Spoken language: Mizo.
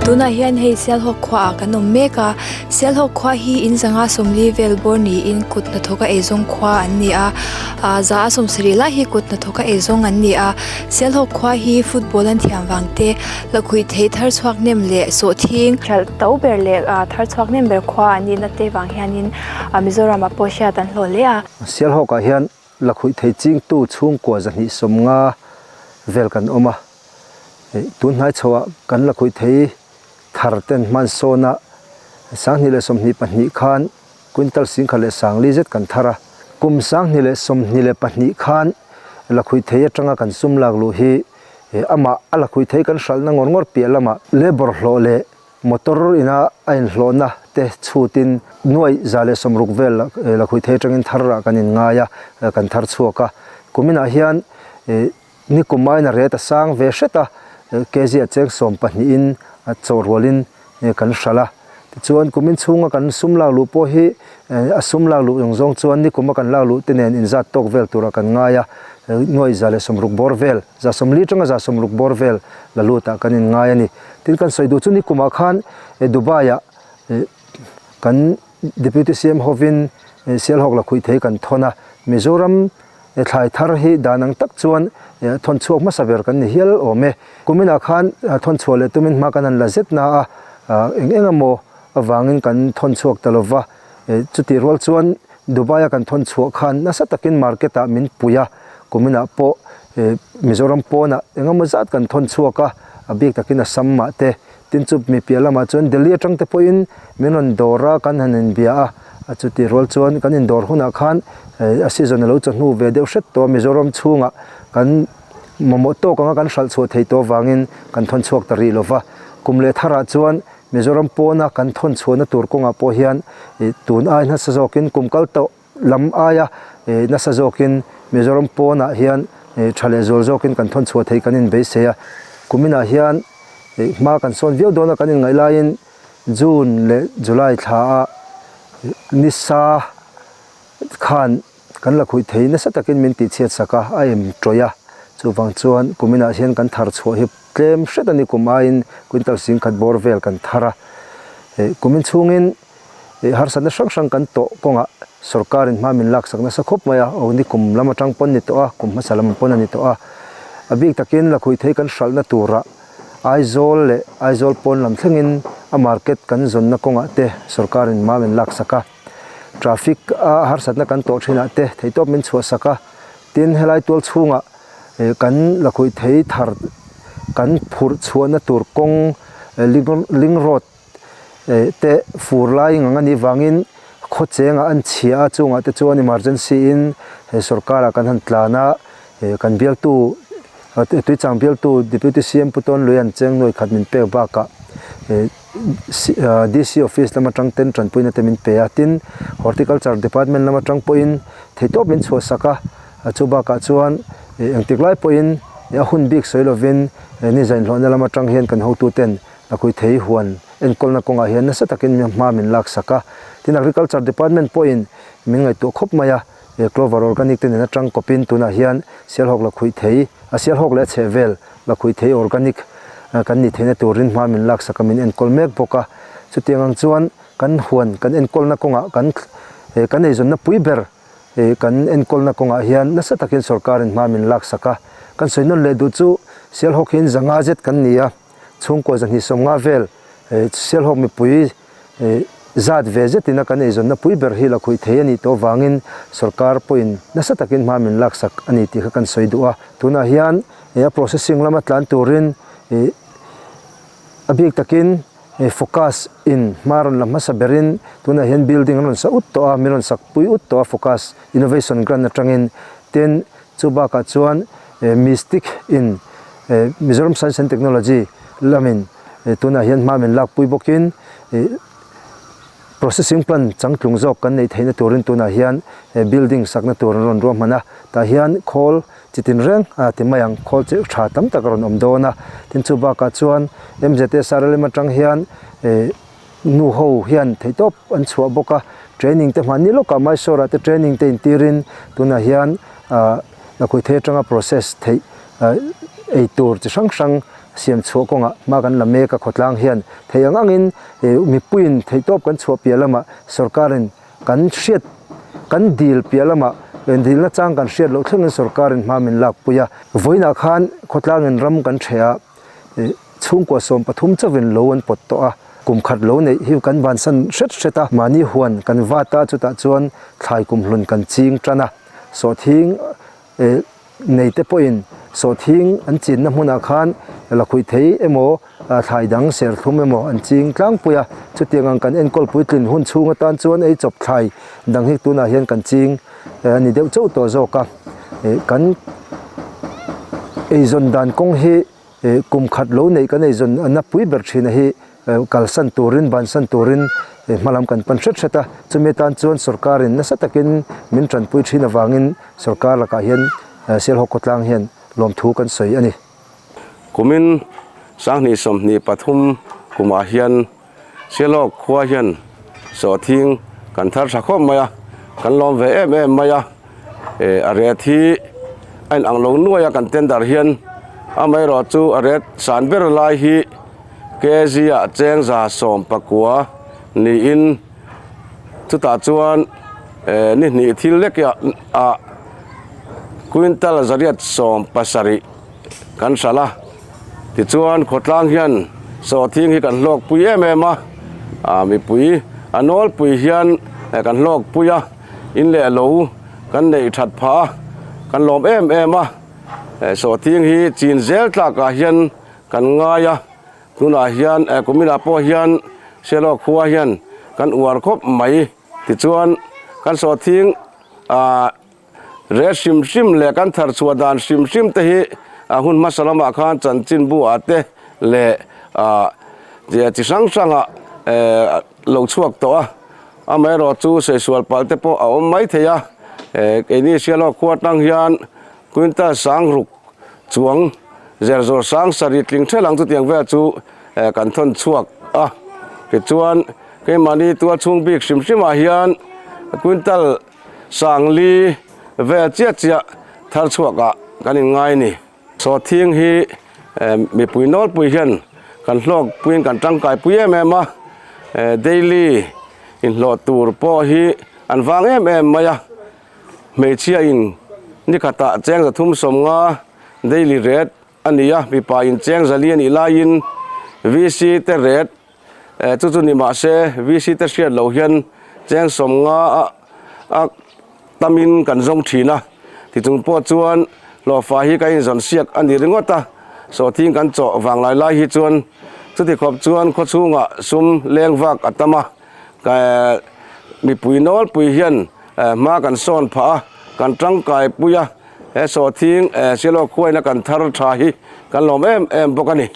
Tunah hian hei Sialhawk khuaah kan awm mek a, Sialhawk khua hi in zanga sawmli vel bawr niin kut hnathawka eizawng khua an ni a, ah za a sawmsarih lai hi kut hnathawka eizawng an ni a, Sialhawk khua hi football an thiam vang te lakhuih theih thar chhuak hnem leh sawhthing hralh to ber leh ah thar chhuak hnem ber khua an nihna te vang hianin ah Mizoram ah pawh hriat an hlawh hle a. Sialhawk ah hian lakhuih thei chingtu chhungkua zahnih sawmnga vel kan awm a, tun hnai chho ah kan lakhuih thei thar ten hman sawn a, 2022 khan quintal 10,040 zet kan thar a, kum 2022 khan lakhuih thei atanga kan sum lak luh hi amah a lakhuih thei kan hralhna ngawr ngawr piah lamah labour hlawh leh motor ina a inhlawhna te chhutin nuai 160 vel lakhuih thei atangin thar ah kan inngai a, kan thar chhuak a, kuminah hian Nikum aiin a ret a sang ve hret a, kg a cheng sawm pahnihin a chawh rualin kan hralh a. Tichuan kumin chhunga kan sum lak luh pawh hi a sum lak luh zawng zawng chuan nikuma kan lak luh te nen inzat tawk vel turah kan ngai a, nuai 160 bawr vel, 140 atanga 160 bawr vel la lutah kan inngai a ni. Tin kan sawi duh chu nikumah khan Dubai-ah kan Deputy CM hovin Sialhawk la khuih thei kan thawn a, Mizoram thlai thar hi dan ang tak chuan thawn chhuak hmasa ber kan ni hial awm e. Kuminah khan thawn chhuah leh tumin hma kan han la zet na a, eng eng emaw avangin kan thawn chhuak ta lova, chutih rual chuan Dubai a kan thawn chhuah khan nasa takin market ah min pui a, kuminah pawh Mizoram pawnah eng emaw zat kan thawn chhuak a, a bik takin Assam ah te Tin chu mi piah lamah chuan Delhi atang te pawhin min rawn dawr a, kan han inbia a, a chuti rual chuan kan indawr hunah khan a season a lo chawhnu ve deuh hret tawh a, Mizoram chhungah kan mamawh tawk anga kan hralh chhuah thei tawh avangin kan thawn chhuak ta rih lova. Kum leh tharah chuan Mizoram pawna kan thawn chhuahna tur kawngah pawh hian tun ai nasa zawkin kum kal tawh lam aia nasa zawkin Mizoram pawnah hian tha leh zual zawkin kan thawn chhuah theih kan inbeisei a. Kuminah hian hma kan sawn viau dawn a kan inngaih laiin June leh July thla a nisa khan kan la khuih thei nasa takin min tihchhiat sak a, a em tawih a. Chuvang chuan kuminah hian kan thar chhuah hi tlem hret a ni kum aiin quintal 10,000 bawr vel kan thar a. Kumin chhungin Harsatna hrang hrang kan tawh kawngah sorkarin hma min laksak nasa khawp mai a, aw ni kum lam atang pawn ni tawh a, kum hmasa lam pawn a ni tawh a. A bik takin lakhuih thei kan hralhna turah Aizawl leh Aizawl pawn lam thlengin a market kan zawnna kawngah te sorkarin hma min laksak a. Traffic a harsatna kan tawh thinah te theihtawp min chhuahsak a, tin helai tual chhungah kan lakhuih thei thar kan phurh chhuahna tur kawng link road te fur lai ngang a nih vangin khaw chengah an chhia a chungah te chuan emergency in he sorkarah kan han tlan a kan bialtu tuichang bialtu deputy CM Pu Tawnlui an cheng nuai khat min pek bakah DC office lam atang ten tanpuina te min pe a tin horticulture department lam atang pawhin theihtawp min chhuahsak a chu bakah chuan engtik lai pawhin a hun bik sawi lovin ni zainhlawhna lam atang hian kan hotuten Lakhuithei huan enkawlna kawngah hian nasa takin hma min laksak a, tin Agriculture Department pawhin min ngaihtuah khawp mai a, he Clover Organic te nen atang kawpin tunah hian Sialhawk Lakhuithei, a Sialhawk leh a chhehvel Lakhuithei Organic kan nih theihna turin hma min laksak a, min enkawl mek bawk a. Chutiang ang chuan kan huan kan enkawlna kawngah kan kan eizawnna pui ber kan enkawlna kawngah hian nasa takin sorkarin hma min laksak a, kan sawi nawn leh duh chu Sialhawk hi in zanga zet kan ni a. Chhungkaw 250 vel Sialhawk mipui zat ve zetin a kan eizawnna pui ber hi la khuih thei a nih tawh avangin sorkar pawhin nasa takin hma min laksak a ni tih kha kan sawi duh a. Tunah hian a processing lama tlan turin a bik takin focus in hma rawn la hmasa berin tunah hian building an rawn sa ut tawh a, min rawn sak pui ut tawh a focus innovation grant atangin. Tin, chu bakah chuan Mystic in Mizoram Science and Technology lamin tunah hian hma min lakpui bawkin processing plant changtlung zawk kan neih theihna turin tunah hian building sakna tur an rawn ruahman a, tah hian khawl chi tin reng a ti mai ang, khawl chi tha tam tak a rawn awm dawn a, tin chu bakah chuan MZSRLM atang hian nu ho hian theihtawp an chhuah bawk a, training te hmanni lawkah Mysore ah te training te intirin tunah hian ah Lakhuithei atanga process theih ei tur chi hrang hrang siam chhuah kawngah hma kan la mek a, khawtlang hian thei ang angin mipuiin theihtawp kan chhuah piah lamah sorkarin kan hriat kan dil piah lamah dilna chang kan hriat loh thlengin sorkarin hma min lakpui a. Vawiinah khan khawtlangin ram kan ṭheh a, chhungkua 13 chauhin lo an pawt tawh a, kum khat lo neih hi kan vansan hret hret a, mahni huan kan vat a, chutah chuan thlai kumhlun kan ching tan a, sawhthing Nei te pawhin sawhthing an chinna hmunah khan lakhuih thei emaw thlai dang serthlum emaw an ching tlangpui a, chutiang ang kan enkawl puitlin hun chhung atan chuan ei chawp thlai dang hi tunah hian kan ching a ni deuh chauh tawh zawk a, kan eizawn dan kawng hi Kum khat lo neih kan eizawn a na pui ber thin a hi kalsan turin bansan turin hmalam kan pan hret hret a, chumi atan chuan sorkarin nasa takin min tanpui thin avangin sorkar lakah hian Sialhawk khawtlang hian lawmthu kan sawi a ni. Kumin 2023 kumah hian Sialhawk khua hian sawhthing kan thar tha khawp mai a, kan lawm ve em em mai a, a ret hi a inang lo nuai a kan tender hian amaherawh chu a ret san ber lai hi kg ah cheng 119 niin chutah chuan ni hnih thil lek ah quintal 870 kan hralh a. Tichuan khawtlang hian sawhthing hi kan hlawkpui em em a, ah mipui a nawlpui hian kan hlawkpui a, in leh lo kan neih that phah a, kan lawm em em a, sawhthing hi chin zel tlakah hian kan ngai a, tunah hian kuminah pawh hian Sialawk khua hian kan uar khawp mai. Tichuan kan sawhthing ah. Rel hrim hrim leh kan thar chhuah dan hrim hrim te hi a hun hmasa lamah khan chanchinbu ah te leh ah chi hrang hrang ah lo chhuak tawh a, amaherawh chu saisual pal te pawh a awm mai thei a, keini Sialawk khua atang hian quintal 6000 chuang zer zawr 7000 tling ṭhelh ang chutiang vel chu kan thawn chhuak a, tichuan keimahni tualchhung bik hrim hrim ah hian quintal 4000 vel chiah chiah thar chhuak ah kan in ngai ni. Sawhthing hi mipui nawlpui hian kan hlawk puiin kan tangkai pui em em a, daily inhlawh tur pawh hi an vang em em mai a, hmeichhia in nikhatah cheng 350 daily rate a ni a, mipa in cheng 400 a nih laiin VC te rate Chu chu ni mahse VC te hriat loh hian cheng 50 a a tamin kan zawng thin a, tichung pawh chuan hlawhfa hi kan inzawn siak a ni ringawt a, sawhthing kan chawh vang lai lai hi chuan chuti khawp chuan khaw chhungah sum leng vak a tam a, mipui nawlpui hian hma kan sawn phah a, kan tangkai pui a, he sawhthing Sialawk khuaina kan thar tha hi kan lawm em em bawk a ni.